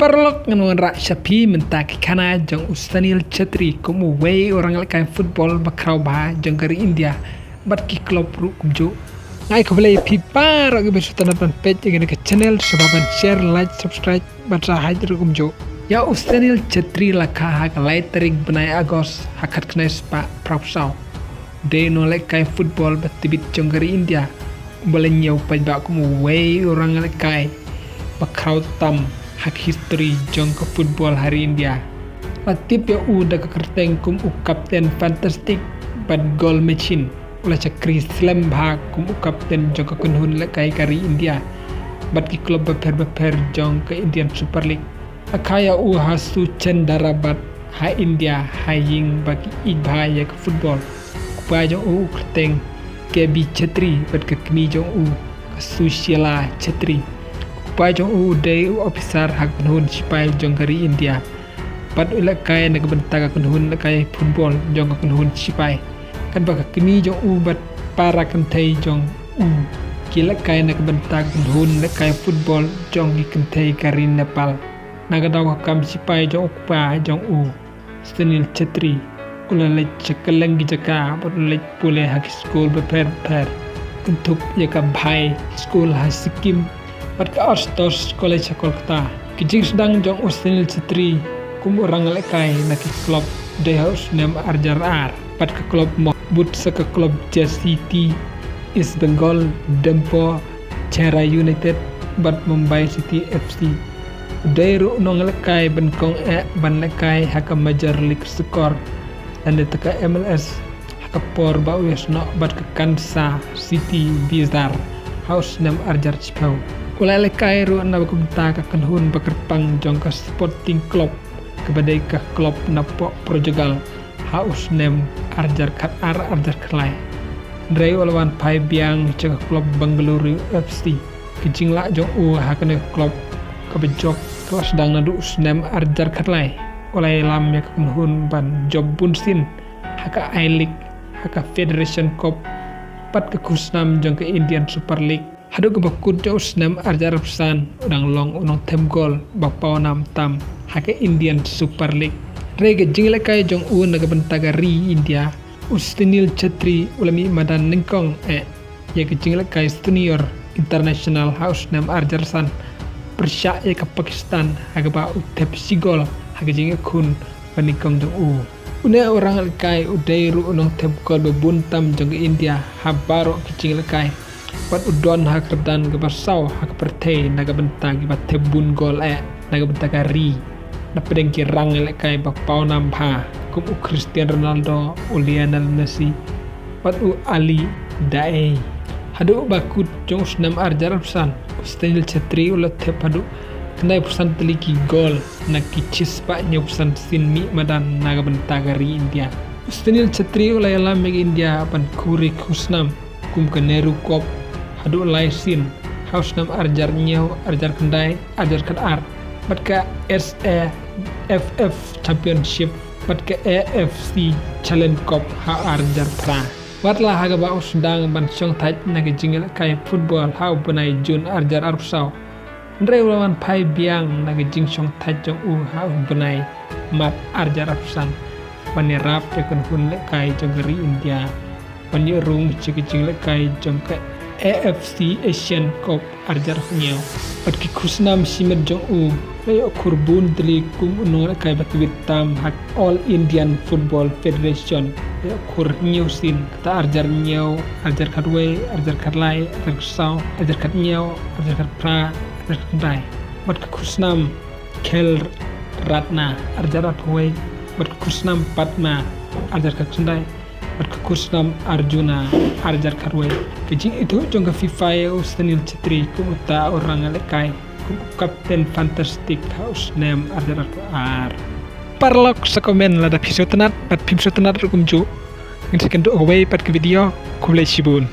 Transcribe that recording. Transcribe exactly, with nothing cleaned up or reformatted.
Paralok, ngan wanrah sha phi mynta ki khana jong u Sunil Chhetri kum uwei u ranglehkai football ba khraw bha jong ka ri India bad ki club ruh kumjuh. Nga ai khublei ïa phi baroh kiba sngewtynnat ban peit ïa kane ka channel, sngewbha ban share, like, subscribe bad subscribe ruh kumjuh. Ïa u Sunil Chhetri la kha ha ka lai tarik bnai August ha khatkhyndai spah phra phew saw. Dei u nonglehkai football ba tbit jong ka ri India uba la ñiew paidbah kum uwei u ranglehkai ba khraw tam ha ka history jong ka football ha ri India. La tip ïa u da ka kyrteng kum u Captain Fantastic bad Goal Machine. U la shakri slem bha kum u captain jong ka kynhun lehkai ka ri India bad ki club bapher bapher jong ka Indian Super League. La kha ïa u ha Suchendrabat ha India ha ïing ba ki ïeit bha ïa ka football. U kpa jong u u kyrteng K B Chhetri bad ka kmie jong u ka Sushila Chhetri. U kpa jong u u dei u ophisar ha ka kynhun shipai jong ka ri India bad u lehkai na ka bynta ka kynhun lehkai football jong ka kynhun shipai. Katba ka kmie jong u bad para kynthei jong u ki lehkai na ka bynta ka kynhun lehkai football jong ki kynthei ka ri Nepal. Na ka daw ka kam shipai jong u kpa jong u, Sunil Chhetri u la leit sha kylleng ki jaka bad u leit pule ha ki skul bapher bapher, kynthup ïa ka Bhai School ha Sikkim bad ka Ashutosh College ha Kolkata. Ki jingsdang jong u Sunil Chhetri kum u ranglehkai na ki club dei ha u snem ar hajar ar bad ka club mo bud sa ka club J C T East Bengal, Dempo, Chennai United bad Mumbai City F C. U dei ruh u nonglehkai ba nyngkong eh ban lehkai ha ka Major League Soccer lane te ka M L S ha ka por ba u ïasnoh bad ka Kansas City Wizards ha u snem ar hajar shiphew. U la lehkai ruh na ka bynta ka kynhun ba kyrpang jong ka Sporting Club kaba dei ka club na poh Portugal ha u snem ar hajar khatar ar hajar khatlai. Hynrei u la wan phai biang sha ka club Bengaluru F C. Ka jinglah jong u ha kane ka club kaba jop ka la sdang naduh u snem ar hajar khatlai. U la ïalam ïa ka kynhun ban jop bunsien ha ka I-League, ha ka Federation Cup bad ka khusnam jong ka Indian Super League. Haduh kaba kut jong u snem ar hajar arphew san u dang long u nongthem gol ba pawnam tam ha ka Indian Super League. Hynrei ka jinglehkai jong u na ka bynta ka ri India, u Sunil Chhetri u la mih madan nyngkong eh ïa ka jinglehkai senior international ha u snem ar hajar san pyrshah ïa ka Pakistan ha kaba u thep shi gol ha ka jingïakhun ba nyngkong jong u. Une u ranglehkai u dei ruh u nongthep gol ba bun tam jong ka India ha baroh ki jinglehkai. Bad u don ha ka kyrdan kaba saw ha ka pyrthei na ka bynta kiba thep bun gol eh na ka bynta ka ri. Na pdeng ki ranglehkai ba pawnam bha kum u Cristiano Ronaldo, u Lionel Messi bad u Ali Daei. Haduh ba kut jong u snem ar hajar arphew san u Sunil Chhetri u la thep haduh khyndaiphew san tylli ki gol na ki shispah hynñiewphew san sien mih madan na ka bynta ka ri India. U Sunil Chhetri u la ïalam ïa ka India ban kure khusnam kum ka Nehru Cup haduh lai sien ha u snem ar hajar hynñiew, ar hajar khyndai, ar hajar khatar bad ka S A F F Championship bad ka A F C Challenge Cup ha ar hajar phra. Wat la ha kaba u sdang ban shongthait na ka jinglehkai football ha u bnai June ar hajar arphew saw. Hynrei u la wan phai biang na ka jingshongthait jong u ha u bnai March ar hajar arphew san ban ïarap ïa ka kynhun lehkai jong ka ri India ban ïoh rung sha ka jinglehkai jong ka A F C Asian Cup ar hajar hynñiew. Bad ki khusnam shimet jong u la ïoh khur bun tylli kum u nonglehkai ba tbit tam ha All Indian Football Federation. La ïoh khur hynñiew sien, kata ar hajar hynñiew, ar hajar khatwei, ar hajar khatlai, ar hajar khatsaw, ar hajar khathynñiew, ar hajar khatphra, ar hajar khatkhyndai. Bad ka khusnam Khel Ratna ar hajar arphew wei bad ka khusnam Padma ar hajar khatkhyndai bad ka khusnam Arjuna ar hajar khatwei. Ka jingithuh jong ka FIFA ïa u Sunil Chhetri kum uta u ranglehkai kum u Captain Fantastic ha u snem ar hajar arphew ar. Paralok, sa comment lada phi sngewtynnat bad phim sngewtynnat ruh kumjuh. Ngin sa ïakynduh ha kawei pat ka video. Khublei shibun.